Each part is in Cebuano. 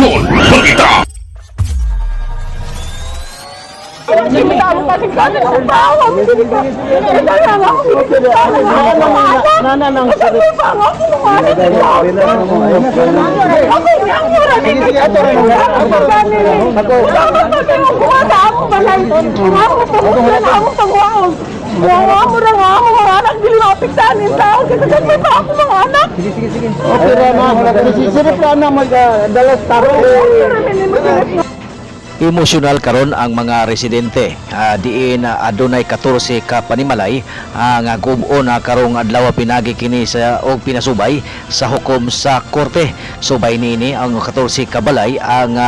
Telebisyon Balita. Okay ra na. Sirip ra na magdala sa tao. Emosyonal karon ang mga residente. Diin adunay 14 ka panimalay nga gub-on karong adlaw pinagi kini sa og pinasubay sa hukom sa korte. Subay niini ang 14 ka balay ang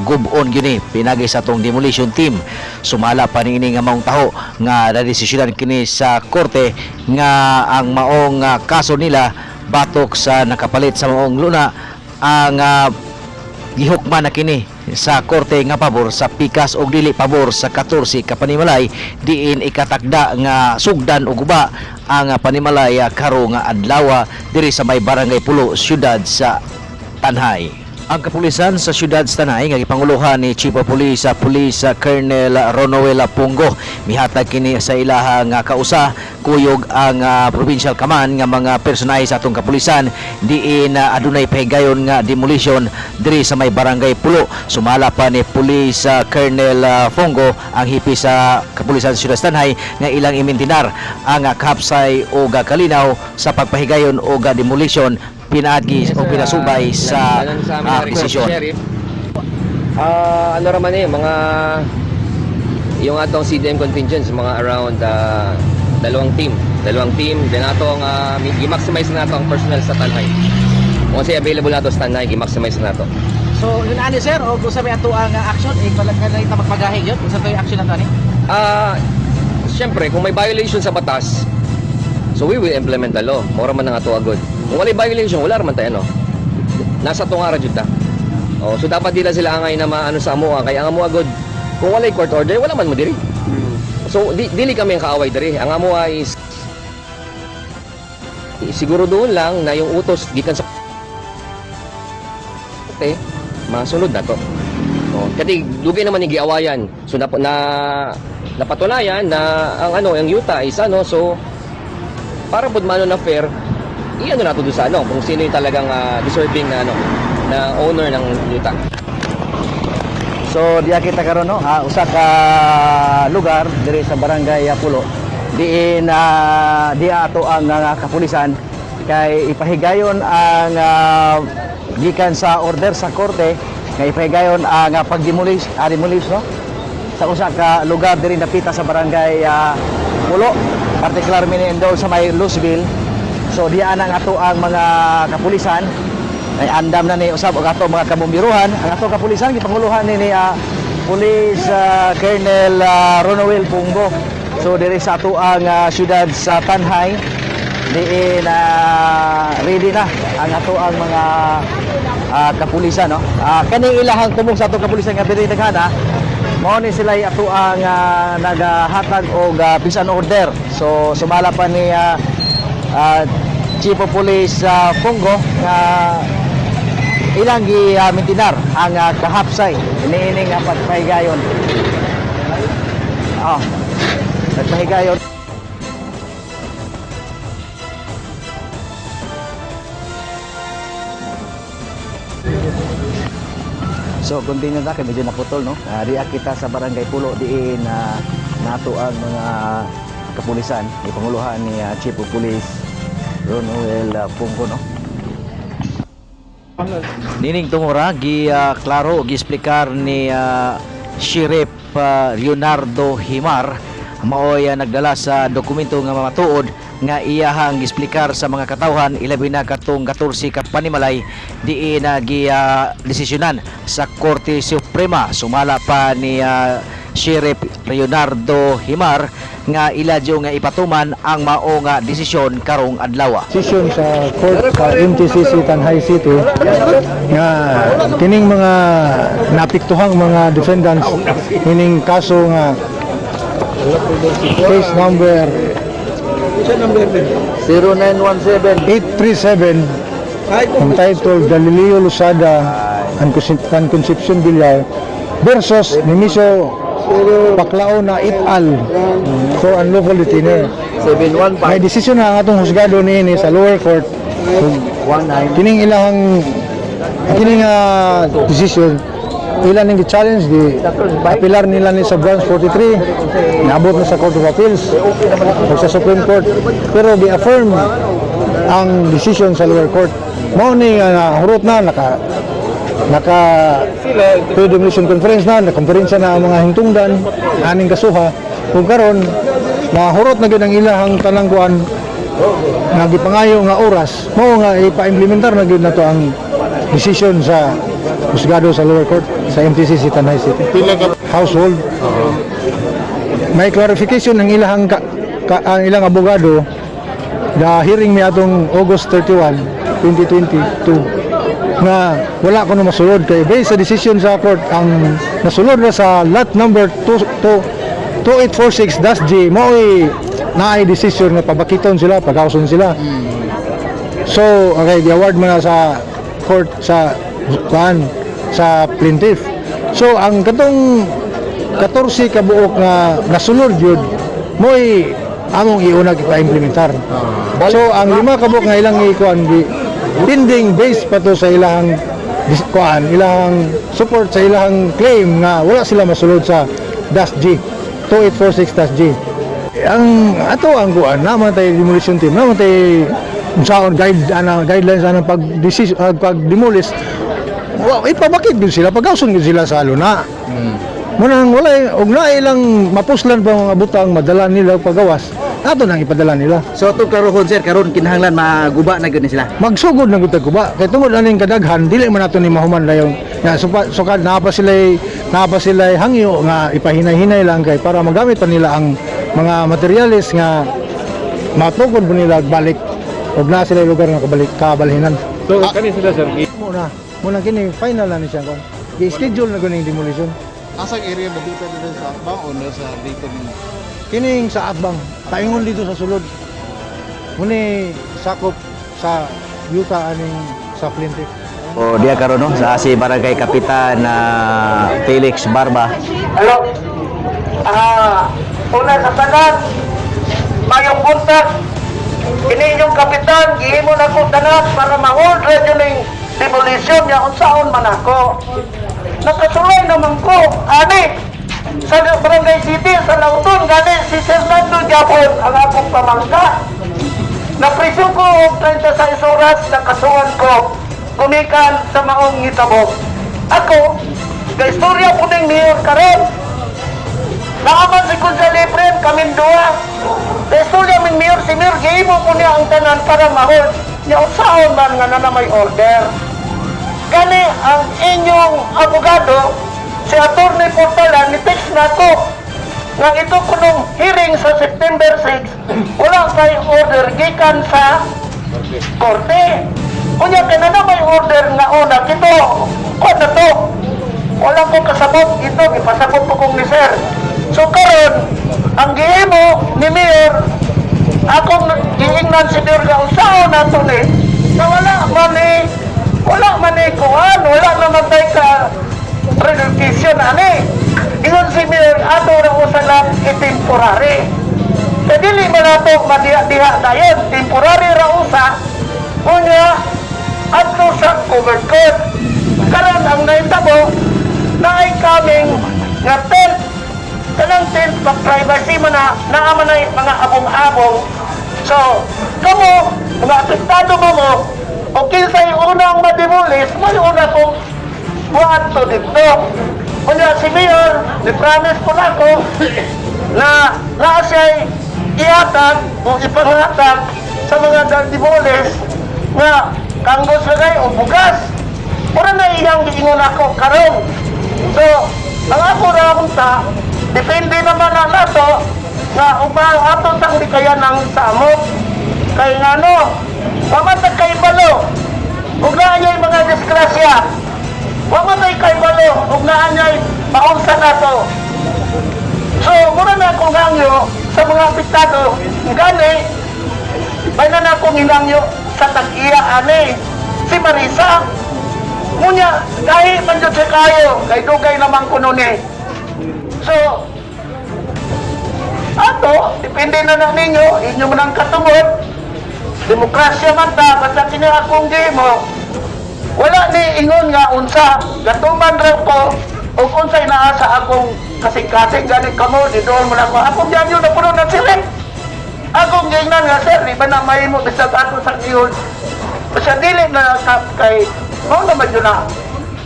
gub-on gyud pinagi sa atong demolition team. Sumala pa niini nga maong taho nga nadesisyonan kini sa korte nga ang maong kaso nila batok sa nakapalit sa maong luna ang gihukman na kini sa korte nga pabor sa pikas og dili pabor sa 14 ka panimalay, diin ikatakda nga sugdan og guba ang panimalay karong nga adlaw diri sa may Barangay Pulo, siyudad sa Tanay. Ang kapulisan sa siyudad sa Tanay nga gipanguluhan ni Chief of Police sa Police Colonel Ronoel Pungo mihatag kini sa ilahang kausa kuyog ang provincial command nga mga personahe sa atong kapulisan, diin adunay pahigayon nga demolition diri sa may Barangay Pulo. Sumala pa ni Police Colonel Fongo, ang hipi sa kapulisan sa siyudad sa Tanay, nga ilang imintinar ang kahapsay o kalinaw sa pagpahigayon o demolition pinaagi o pinasubay sa Ano sa amin na request, desisyon. Sheriff. Ano raman eh, mga yung atong CDM contingents, mga around dalawang team. Dalawang team, then atong i-maximize na nato ang personnel sa Tanay. Kung kasi available nato sa Tanay, i-maximize na nato. So, yun ani sir, o kung sa may ato ang action, eh, wala ka na ita magpagahig yun. Kung sa to yung action na to ani? Siyempre, kung may violation sa batas, so we will implement the law. Mora man ang ato agad. Kung walay violation, wala raman tayo, no? Nasa tungara jud ta. Oh, so dapat di lang sila angay na maano sa amoa, kay ang amo agad kung walay court order, wala man mo diri. So dili kami ang kaaway diri. Ang amoa is siguro doon lang na yung utos gikan sa korte, masunod na to. Oh, kasi dugay naman yung giawayan. So na napatunayan na ang ano, ang yuta is ano, so para pud mano na fair, iano nato doon sa ano, kung sino yung talagang deserving na ano, na owner ng yuta. So diya kita karon, no, usa ka lugar diri sa Barangay Pulo. Diin diya ato ang kapulisan kay ipahigayon ang gikan sa order sa korte nga ipahigayon ang pagdemolish, demolish, no, sa usa ka lugar diri napita sa Barangay Pulo, particular mini sa may Luzville. So diya ang ato ang mga kapulisan ay andam na ni usab og ato mga kabombiruhan. Ang ato kapulisan gipanguluhan ni Police Colonel Ronoel Pungo. So diri sa ato ang siyudad sa Tanay, diin ready na ang ato ang mga kapulisan, no. Kaning ilahang tumong sa ato kapulisan nga diri daghana, mao ni sila ato ang nagahatag og peace and order. So sumala pa ni Chief of Police Pungo nga ilang gi-mintinar ang kahapsay iniini nga pagpahigayon. Nagpahigayon. So continue na kay medyo naputol, no. Diya kita sa Barangay Pulo, diin nato ang mga kapulisan ipanguluhan ni Chief of Police Ronoel Pungo, no. Nining tungura gi klaro gi-explicar ni Sheriff Leonardo Himar, maoy nagdala sa dokumento nga mamatuod nga iyahang gisplikar sa mga katawhan, ilabi na katong 14 ka panimalay diin na gi desisyonan sa Korte Suprema. Sumala pa ni Sheriff Leonardo Himar nga iladyo nga ipatuman ang mao nga desisyon karong adlaw. Decision sa court sa MTCC Tanay City nga kining mga napiktuhang mga defendants kining kaso nga case number 0917 837 entitled Galileo Losada and Concepcion Villar versus Nemesio Paclaona et al. For unlawful detainer. 715. May desisyon na ang atong husgado niini sa lower court. Kining ilahang kining decision ilan ning challenge, di apilar nila ni sa Branch 43, naabot na sa Court of Appeals o sa Supreme Court, pero gi-affirm ang decision sa lower court. Mao ni nga nahurot na naka naka pre-demolition conference na, na-konferensya na ang mga hintungdan aning kasuha. Kung karon nahurot na gyud ang ilahang tanang kuan nga gipangayo nga oras, mao nga ipa-implementar na gyud nato ang decision sa husgado sa lower court sa MTCC Tanay City. Household. May clarification ang ilahang ang ilang abogado, the hearing mi atong August 31, 2022, nga wala ko na masulod kay based sa decision sa court, ang nasulod na sa lot number 2 2846-G mao'y naay decision nga pabakiton sila, pagawson sila. So, okay, di-award mo na sa court sa kuan sa plaintiff. So, ang katong 14 ka buok nga nasulod yun, mo'y among iunag ipa-implementar. So, ang 5 ka buok nga ilang ikuan di pending based pa to sa ilang kuan, ilang support sa ilang claim nga wala sila masulod sa dash G 2846-G. Ang ato ang kuan naman tay demolition team naman tay unsaon guide ana guidelines ana pag decision pag demolish. Wa ipabakit gyud sila, pagawson gyud sila sa luna. Munang wala og naay lang mapuslan pa mga butang madala nila og pagawas, ato nang ipadala nila. So atong klarohon, sir, karon kinahanglan maguba na gyud ni sila. Magsugod na gud guba kay tungod aning kadaghan, dili man nato ni mahuman dayon nga sukad naa pa sila hangyo nga ipahinay-hinay lang kay para magamit pa nila ang mga materyales nga matukod po nila balik ug naa sila lugar nga kabalik kabalhinan. So, kani sila, sir, Muna kini final na ni siya kon gi-schedule na gud ning demolition. Asang area ba dito dito sa Akbang o no sa dito ninyo? Kining sa Atbang, paingon dito sa sulod, muni sakop sa yuta aning sa plaintiff. O diya karon no sa si Barangay Kapitan na Felix Barba. Hello. Una sa tanan, mayong buntag. Ini inyong kapitan, gihimo na ko tanan para ma-hold ra ning demolition niya unsaon man ako. Nakasulay naman ko, ani, sa Barangay City, sa Lauton, gani si Fernando Japon ang akong pamangka. Napriso ko og 36 oras, nakasuhan ko, gumikan sa maong ngitabo. Ako, gaistorya ko ning mayor karon. Naaman si Kunsel Efrem, kaming duha. Gaistorya ming mayor, si mayor, gihimo ko niya ang tanan para mahol. Niya unsaon man nga na may order. Gani ang inyong abogado, si Attorney Portala, ni text na ko nga ito kunong hearing sa September 6, wala kay order gikan sa korte. Unya kay na may order nga una kito. Kuan na to. Wala ko kasabot ito, gipasabot ko kong ni sir. So karon ang gihimo ni Mayor, akong giingnan si Mayor nga unsaon nato ni na wala man ni kuan, wala naman tay ka relocation ani. Ingon si Mayor, ato ra usa lang i-temporary. Kay dili man nato madiha-diha dayon, temporary ra usa. Unya adto sa covered court. Karon ang nahitabo, naay kaming nga tent, kanang tent pag privacy man na naa man ay mga abong-abong. So kamo mga apektado mo mo o kinsay unang mademolish, may una kong buhat to dito. Unya si Mayor, ni-promise ko na ako na naa siya'y ihatag o ipanghatag sa mga demolish nga kanggos lagay o bugas. Mura na iyang giingon ako karon. So, ang ako ra akong ta, depende naman na nato nga ubang ato sang di ng samok. Kay ngano, wa man ta kay balo. Ug naa niya'y mga disgrasya. Wa man tay kay balo ug naa niya'y maunsa nato. So, mura na akong hangyo sa mga apektado. Gani, may na akong hinangyo sa tag-iya ani. Si Marisa. Ngunya, gahi man jud siya kayo, kay dugay naman kuno ni. So, ato, depende na na ninyo, inyo man ang katungod. Demokrasya man ta, basta kini akong gihimo. Wala ni ingon nga unsa, gatuman raw ko, o unsay naa sa akong kasing-kasing, gani kamo, di doon mo na ako. Akong diyan yun, napuno na sila. Akong giingnan nga, "Sir, di ba na mahimo bisag ato sa iyon?" Basta dili na ka, kay, mao naman yun na.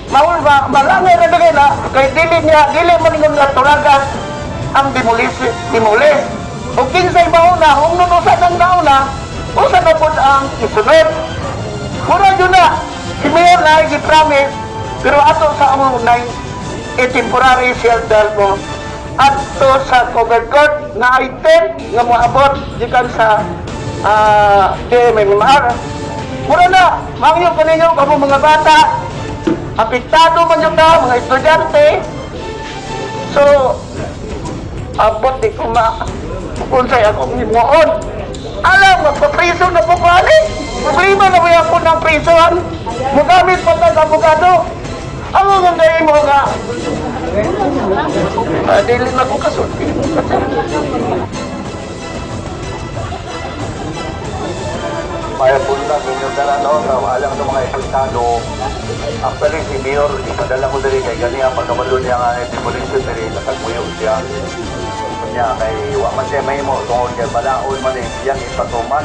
Maul ba, malangay na dili na, kay dili niya, dili man ingon nga turagas ang demolis, demolis. O kinsay mauna, kung nunusa ng nauna, usa na po ang isunod. Mura yun na, si Mayor na gi-promise, pero ato sa among nine, a temporary shelter mo adto sa covered court na item nga moabot gikan sa DMMR. Mura na, mangyo ko ninyo kamo mga bata, apektado man yun na, mga estudyante. So, abot di ko ma unsay akong himuon. Alam, magpapriso na po ko ani. Problema na ba po ng prison? Mugamit pa tag abogado. Ang nga ngayon mo nga, dili na ko kasulti. Mayroon buntag inyong dala, no, sa alang sa mga epektado. Actually, si Mayor, ipadala ko diri kay ganiya pagkabalo niya nga demolition diri, nakagmuyo siya. Niya kay wa man siya mahimo tungod kay balaod man eh iyang ipatuman.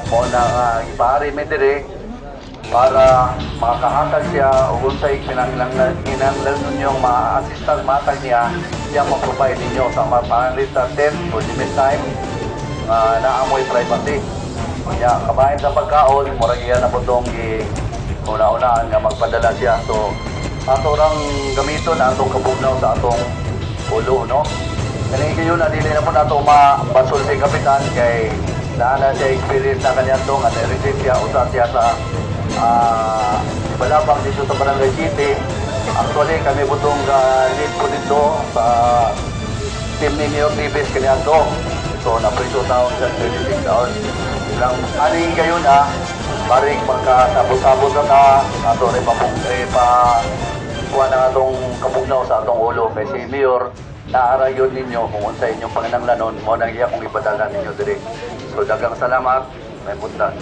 Mo na nga ipahari mi diri para makakahatag siya og unsay kinahanglan kinahanglan ninyong ma-assistance matag niya, siya ma-provide ninyo sa mga pangalit sa tent for the meantime nga naamoy privacy. Nya kabahin sa pagkaon, murag iya na po tong gi una-unaan nga magpadala siya. So ato rang gamiton na atong kabugnaw sa atong ulo, no? Kani kayo na dili na po nato mabasol si kapitan kay naa na siya experience na kanya to nga na-receive siya usa siya sa Balabang dito sa Barangay City. Actually, kami po itong lead po dito sa team ni Mayor Tibes kanya to. So, napriso taon sa 36 hours. Lang, aning kayo na, barik magkasabot-sabot na ta, ato rin pabug, eh, pa, kuha na atong kabugnaw sa atong ulo. Kay si Mayor, naara yun ninyo kung unsa inyong panginanglanon, mo nang iya kung ipadala ninyo diri. So, dagang salamat. May buntag.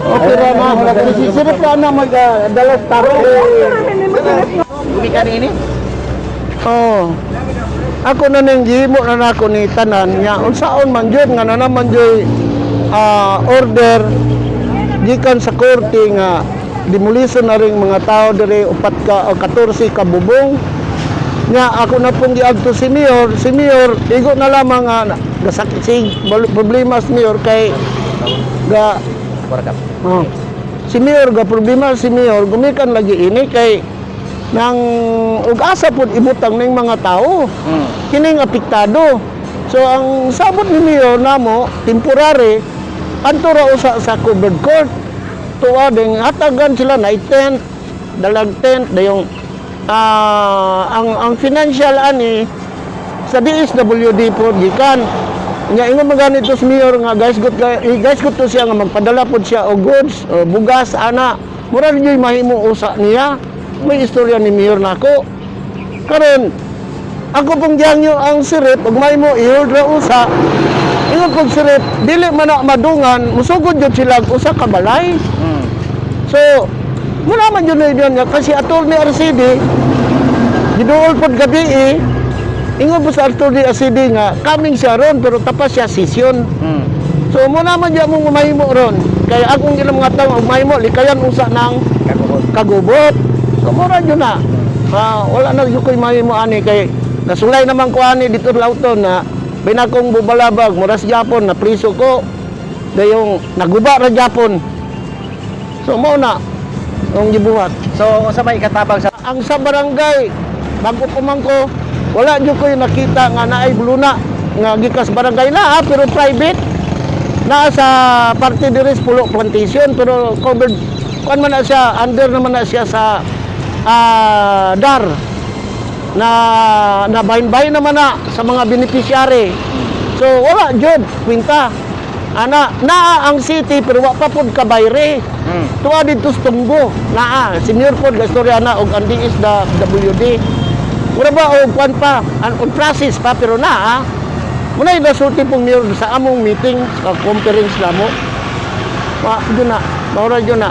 Okay ra na, sirip ra na magdala sa taro. Gumikan ini? Oh. Ako na ning gihimo na nako ni tanan nga unsaon man jud nga na naman jud order gikan sa korte nga demolition na ring mga tao diri, upat ka o 14 ka bubong. Nya ako na pong giadto si Mayor, si Mayor igo na lamang nga gasakit si problema si Mayor kay ga. Oh. Si Mayor ga problema si Mayor gumikan lagi ini kay nang ug asa pod ibutang ning mga tao kining apektado. So ang sabot ni Mayor namo temporary adto ra usa sa covered court. Tuwa ding hatagan sila na tent, dalag tent dayong ang financial ani sa DSWD po gikan. Nya ingon man ganito si Mayor nga guys good guys good to siya nga magpadala pod siya og goods o bugas ana. Mura gyud mahimo usa niya. May istorya ni Mayor nako. Karon ako pong giyangyo ang sirip ug mahimo i-hold ra usa. Ingon pong sirip dili man na madungan, musugod gyud sila og usa ka balay. So muna man yun na yun nga kasi attorney RCD giduol pod gabi eh. Ingon po sa attorney RCD nga coming siya ron pero tapas siya session. So muna man diya mong mahimo ron. Kaya akong ilang mga tao og mahimo likayan usa ng kagubot. So mura yun na. Wala na yun ko'y mahimo ani kay nasulay naman ko ani dito lauton na binakong bubalabag mura sa Japon na priso ko dayong naguba ra Japon. So mao na ang gibuhat. So unsa may ikatabang sa Ang sa barangay, bago pa man ko, wala jud ko yung nakita nga naay buluna nga gikas barangay na pero private naa sa parte diri sa Pulo Plantation, pero covered kuan man na siya, under naman na siya sa DAR na na bahin-bahin naman na sa mga beneficiary. So wala jud kwenta. Ana naa ang city pero wa pa pud kabayre. Tuwa dito sa Tunggo, naa senior pod gastorya na og ang DSWD. Mura ba og kwan pa, an on process pa pero naa. Muna yung nasulti pong mayor sa among meeting, sa conference namo. Ma, yun na, maura yun na.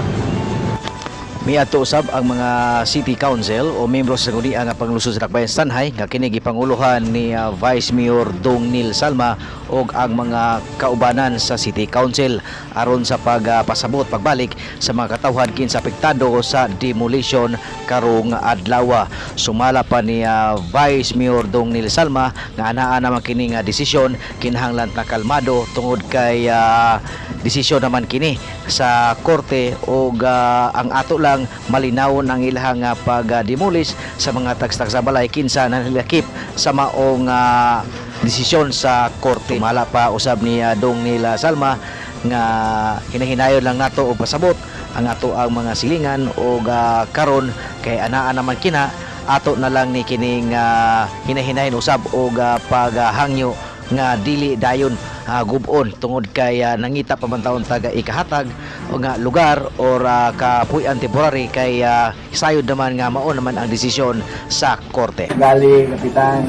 Miadto usab ang mga city council o membro sa sangguniang nga panglusod sa Dakbayan Tanjay nga kini gipanguluhan ni Vice Mayor Dong Neil Salma ug ang mga kaubanan sa city council aron sa pagpasabot pagbalik sa mga katawhan kinsa apektado sa demolition karong adlaw. Sumala pa ni Vice Mayor Dong Neil Salma nga anaa naman kini nga desisyon kinahanglan ta kalmado tungod kay desisyon naman kini sa korte og ang ato lang malinawon ang ilahang pag-demolish sa mga tagsak sa balay kinsa nanilakip sa maong desisyon sa korte. Mala pa usab ni Dong nila Salma nga hinahinayon lang nato og pasabot ang ato ang mga silingan og karon kay anaa naman kina ato na lang ni kining hinahinayon usab og paghangyo nga dili dayon gubon tungod kay nangita pa man taon taga ikahatag o nga lugar or kapuy-an temporary kay sayod naman nga mao naman ang desisyon sa korte. Gali, kapitan.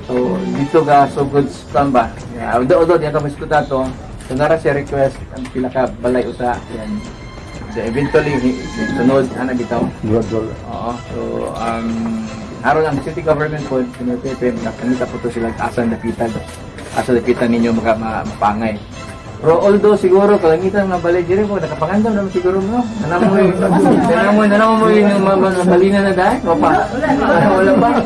So, dito ka sugod sa ba? Yeah, although, although, diyan ka maskuta to. So, nara siya request ang pila ka balay usa. Yan. So, eventually, sunod, ana bitaw. Gradual. Oo. So, aron ang city government po, Senator Pepe, nakamita po to sila asan dapitan. Asa dapitan ninyo mapangay. Pero although siguro kalangitan nga balay diri mo nakapangandam naman siguro mo. Nanamoy, nanamoy, nanamoy yung balina na dahil. Wala pa. Wala pa.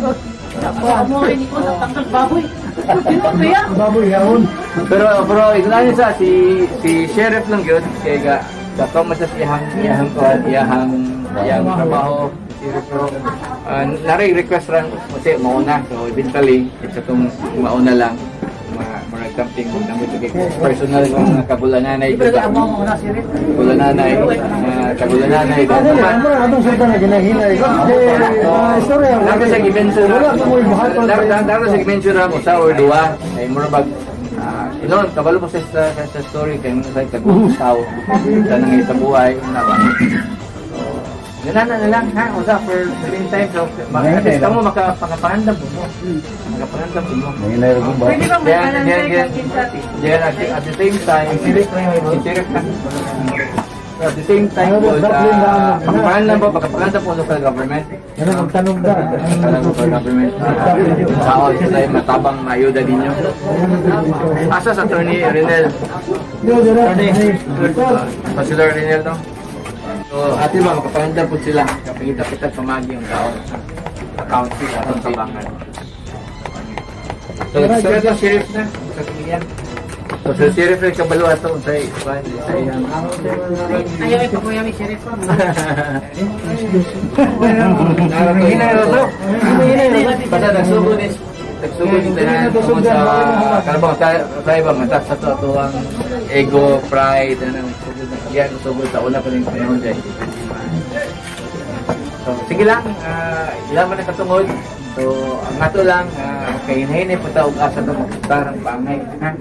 Baboy yaon. Pero pero ito sa si si sheriff lang yun kay ga gato man sa iyang iyang kuan iyang iyang trabaho sheriff, pero nari request ra kasi mauna, so eventually it's atong mauna lang mga something na mo kay personal nga mga kabulananay diba kabulananay mga kabulananay Ano atong sultan na ginahinay. Eh, istorya. Dapat sa gimension Wala pa mo'y buhaton. Dapat sa gimension ra mo sa or duwa. Kay mura bag inon kabalo mo sa story kay mo sa tagong tao. Sa nangitabuhay na ba. So, ganana na lang ha usa for the meantime, so at least kamo makapangandam mo. Makapangandam mo. Nanginay ra ba? Then at the same time, si sheriff na. At the same time, po, pagpangandam po, pagpangandam po local government. Ano ang tanong ba? Alam local government. Sao sila yung matabang mayuda ninyo. Asa sa Attorney Renel? Attorney, Councilor Renel, no? So, ate ba, makapangandam po sila. Kapangita-kita pamagi ang tao. Council, atong tabangan. So, sa sheriff na. Sa kaniya. So, sa sheriff na kabalo ato sa iyang. Ayaw ay paguyami sheriff. Basta nagsugod ni tanan tungod sa kanabang sa iba mata sa to ato ang ego, pride, ano sugod na yan sugod sa una pa ning panahon dyan. So sige lang, ila man ang katungod. So ang ato lang kay hinay po ta og asa to magsutar ang pangay. Ha?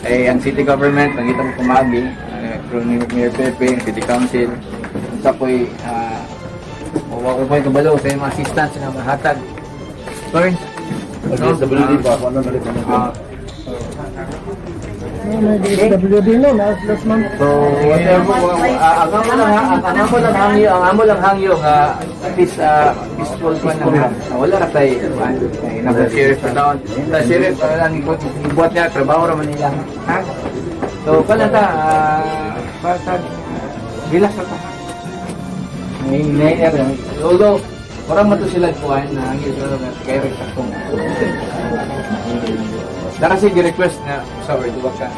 Eh ang city government nangita mo pumagi through ni Mayor Pepe, ang city council. Unsa po'y wa ko po'y kabalo sa imong assistance nga mahatag. Sorry. DSWD ba? Ano na rin? DSWD no, last month. So, whatever, ang amo lang ang amo lang hangyo, ang amo lang hangyo nga at least peaceful pa na. Wala ra tay kay naka sheriff pa doon. Sa sheriff lang ibuhat niya trabaho ra man nila. Ha? So, pala ta basta relax ra ta. May although wala man to sila kuan na hangyo sila nga kay ra sa kong. Na kasi gi-request nga sa or duwa ka.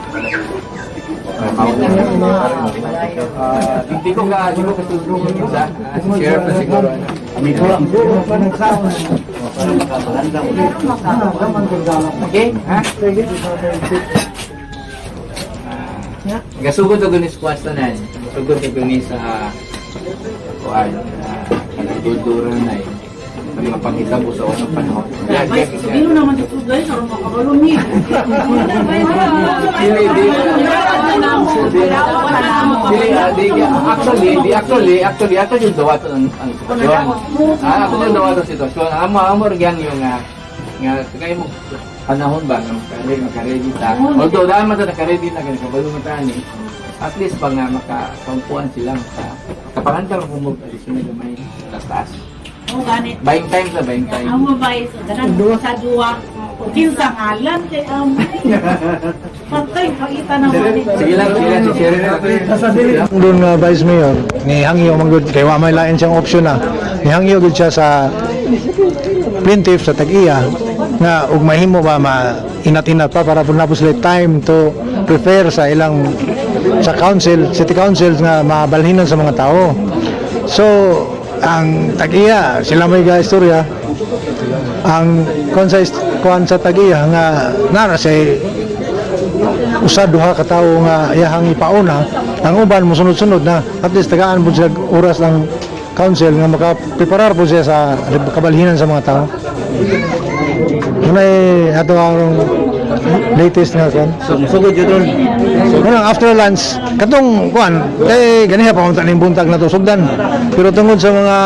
Di ko sa si sheriff na siguro. Amigo. Okay, ha? Gasugod og ni squash tanan. Sugod og ni sa kuan, kanang na eh. Sa mga panghitabo sa unang panahon. Yeah. Naman dito guys, aron makabalo ni. Dili, di. Dili, di, actually, di, actually, actually, ato yung dawaton ang sitwasyon. Ato yung dawaton sitwasyon. Amo rin yung nga kay mo panahon ba nga maka-ready ta. Although dahil man ta naka-ready na kay kabalo man ta ni. At least ba nga makakampuan sila, makapangantar kung mag additional gamay taas. Oh, gani. Buying time sa buying time. Ang babae sa danan sa duwa. Kinsa ngalan kay amay. Patay pakita naman ni. Sige lang, si Sheriff. Doon nga Vice Mayor ni hangyo man gud kay wa may lain siyang option na nihangyo gud siya sa plaintiff sa tag-iya nga ug mahimo ba ma inat-inat pa para pud na po sila time to prepare sa ilang sa council, city council, nga mabalhinan sa mga tao. So ang tag-iya sila may ga istorya, ang kuan sa tag-iya nga nara say usa duha ka tawo nga iyahang ipauna, ang uban mosunod-sunod na. At least tagaan po sila oras ang council nga makapreparar po siya sa kabalhinan sa mga tao. Muna eh, ato ang latest nga kuan. So, sugod yun doon. Muna after lunch katong kuan kay ganiha pa unta ning buntag na to sugdan. Pero tungod sa mga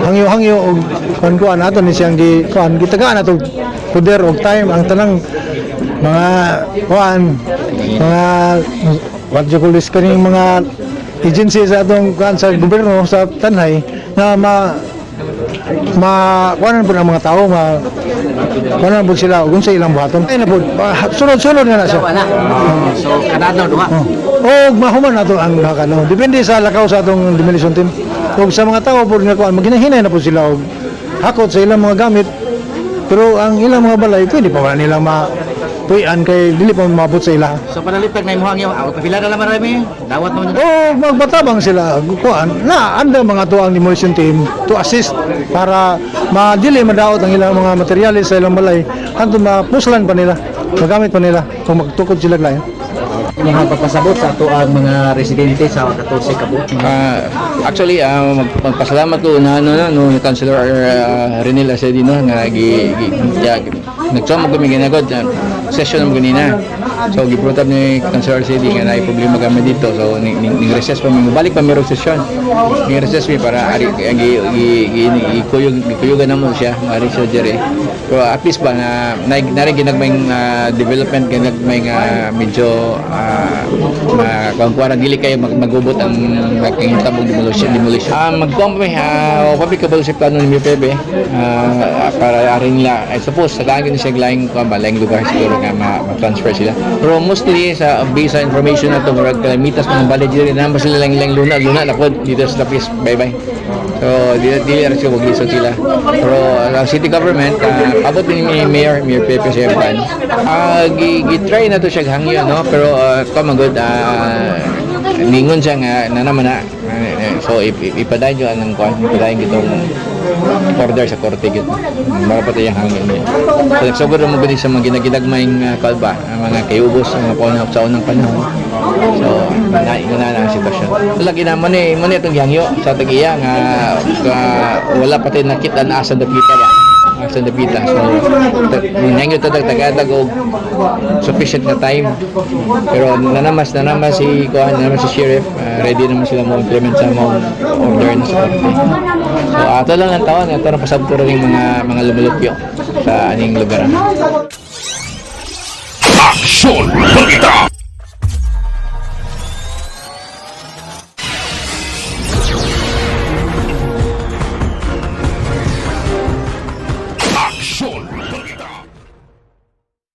hangyo-hangyo og kuan-kuan ato ni siyang gi kuan gitagaan ato poder og time ang tanang mga kuan, mga what you call this, kaning mga agency sa atong kuan sa gobyerno sa Tanay nga ma ma kuanan po ng mga tao, ma kuanan po sila kung sa ilang buhaton ay na po sunod-sunod na na siya. So, kanadlaw duha. Oh. Og mahuman nato ang nakano. Depende sa lakaw sa atong demolition team. Og sa mga tao po nga kuan maghinay na po sila og hakot sa ilang mga gamit. Pero ang ilang mga balay pwede pa wala nila ma puy-an kay dili pa maabot sa ila. So panalipad may muhang yung ako pila na lang marami. Dawat mo. O magbatabang sila kuan na anda mga tuang demolition team to assist para madili madaot ang ilang mga materyales sa ilang balay hantod mapuslan pa nila, magamit pa nila kung magtukod sila lain. Mga pagpasabot sa ato ang mga residente sa 14 ka buok. Actually, magpasalamat ko na ano na no Councilor Renil Asedino nga gi, gi ya, nagsumo kami ginagod session mo ganina. So giprotab ni Councilor Asedi nga naay problema kami dito. So ning recess pa mi, balik pa mi og session. Ning recess mi para ari gi gi gi gikuyog gikuyugan namo siya, ari siya diri. Pero at least ba na na ginagmayng development, ginagmay nga medyo ma kuan dili kayo magubot ang panghitabo demolition demolition. Magkuan pa mi, public kabalo sa plano ni MPB para ari nila, I suppose sa daan siya laing kuan ba, laing lugar siguro nga ma-transfer sila. Pero mostly sa based sa information na to, murag kalamitas mga balay diri na sila lang lang luna luna na pod dito sa Tapis, bye bye. So dili ra siya maglisod sila. Pero ang city government, abot din ni Mayor Mayor Pepe sa plan. Gi try na to siya hangyo no, pero uh, good, ningon siya nga na naman na. So ipadayon yun ang kuan, ipadayon gitong order sa korte gyud. Mara pa yung hangin niya. So nagsugod mo gani sa mga ginaginagmayng kalba, ang mga kayubos ang mga panahon sa unang panahon. So na na ang sitwasyon. So lagi na man itong gihangyo sa tag-iya nga wala pa tayo nakita na asa dapita ba. Asa dapita. So nangyo tadag tagadag og sufficient na time. Pero nanamas si kuan, nanamas si sheriff, ready naman sila mo implement sa mga order na sa korte. So ato lang ang taon, ato ra pasabto ra ning mga lumulupyo sa aning lugar. Aksyon Balita!